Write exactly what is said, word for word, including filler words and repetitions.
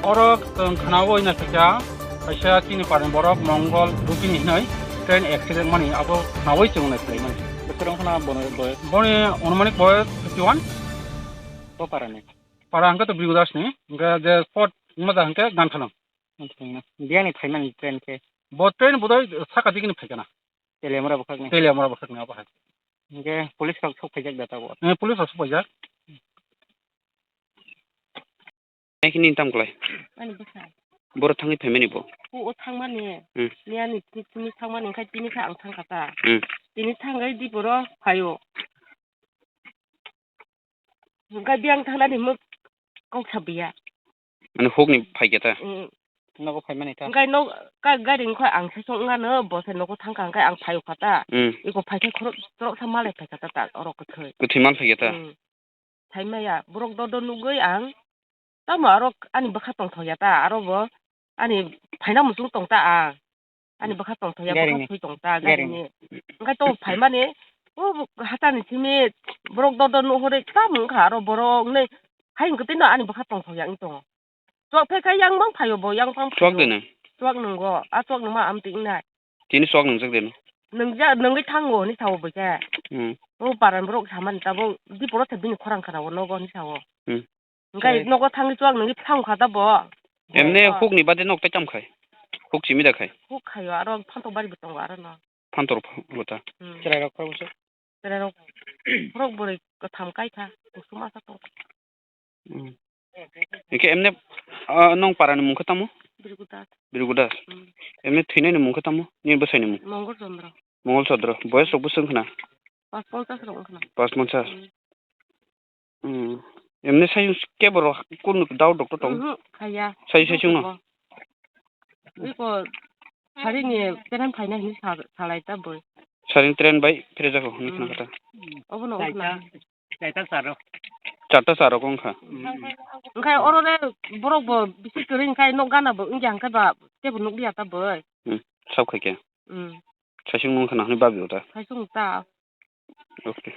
Oro chwng khnaui naikha, kaisa chini parni borok Mongol Rupini hinwi train accident mani abo khnaui chwng naikhwlai mani. Bwswk wngkha na bono boyes? Boni anumanik boyes fifty one. Bo parani? Para hwnkhe to Brigu Das ni, hwnkhe je spot wngma da hwnkhe Ganthanang. Biyani phaimani train khe? Bo train bodoi saka digini phaikha na. Teliamura bwkhakni? Teliamura bwkhakni abo hai. Hwnkhe police rok sok phaijak da tabuk? Eh, police rok sok phaijak. Nai khe nini tamo kwlai? Ani bwsa. Boro thangwi phaimani bo? O, o thangmani. Hmm. Ni ani tini, tini thangmani, hwnkhe tini khe ang thangkha ta. Hmm. Tini thangwi di boro phaio. Hwnkhe biyang thangnani mo kok sabiya. Mane hukni phaikhe ta? Hmm. Nogo phaimani ta? Hwnkhe no, ka, gari wngkha ang sesong wngano, bo se nogo thangkha, hwnkhe ang phaio kha ta. Hmm. Iko phaikhe khorok, khoroksa malai phaikha ta, ta, oro kwthwi. Kwthwi mal phaikhe ta? Hmm. Phaimaya, borok dodo nugwi ang, tamo aro ani bwkha tongthokya ta, aro bo ani phaina muchung tong ta ang. Ani bwkha tongthokya, bwkha thwi tong ta, garini. Hwnkhe to phaimani, o hatani simi borok dodo nuhorwi tamo wngkha, aro borok wngnai hai hwnkhe tino ani bwkha tongthokya wng tongo. Chuak phe khe yang bang phaio bo, yang bang phaio. Chuak de nang? Chuak nungo, a chuak nungma amtwi wngnai. Tini chuak nungjak de no? Nungja-, nungwi thango hinwi sao bo khe. Hmm. O paran borok samani tabuk di borok se bini khorang khana o nogo hinwi sao. Hmm. Hwnkhe nogo thangwi chuak nungwi phang kha ta bo. Emne hukni bade nok tai tam khai? Huk simi da khai? Huk khaio, aro phantok bari bo tongo aro no. Phantok bo ta? Hmm. Chwrairok khoroksa? Chwrairok khorok bwrwi kwtham kai kha, kuchuk masa tong. Hmm. Hwnkhe emne, ah, nong parani mung khe tamo? Birgu Das. Birgu Das. Hmm. Emne thwinani mung khe tamo? Nini bwsaini mung? Mongol Chandra. Mongol Chandra. Boyes rok bwswk wngkha na? Pas ponchas rok wngkha na. Pas ponchas. Hmm. Hmm. Emne sai kebo rok kunu dao doctor tong? Mhm, khaya. Sai sai chwngno? Iko sarini train phaina hinwi sa-, salai ta boi. Sarini train bai phirajak hinwi khna kha ta. Obono wngkha na. Charta charo. Charta charo wngkha. Hwnkhe oro le borok bo bisi kwrwi hwnkhe nok gana bo wngya hwnkhe ba teibo nukliya ta boi. Hmm. Sab khai khe? Hmm. Saisung nung khna hinwi babi ota. Saisung ta. Okay.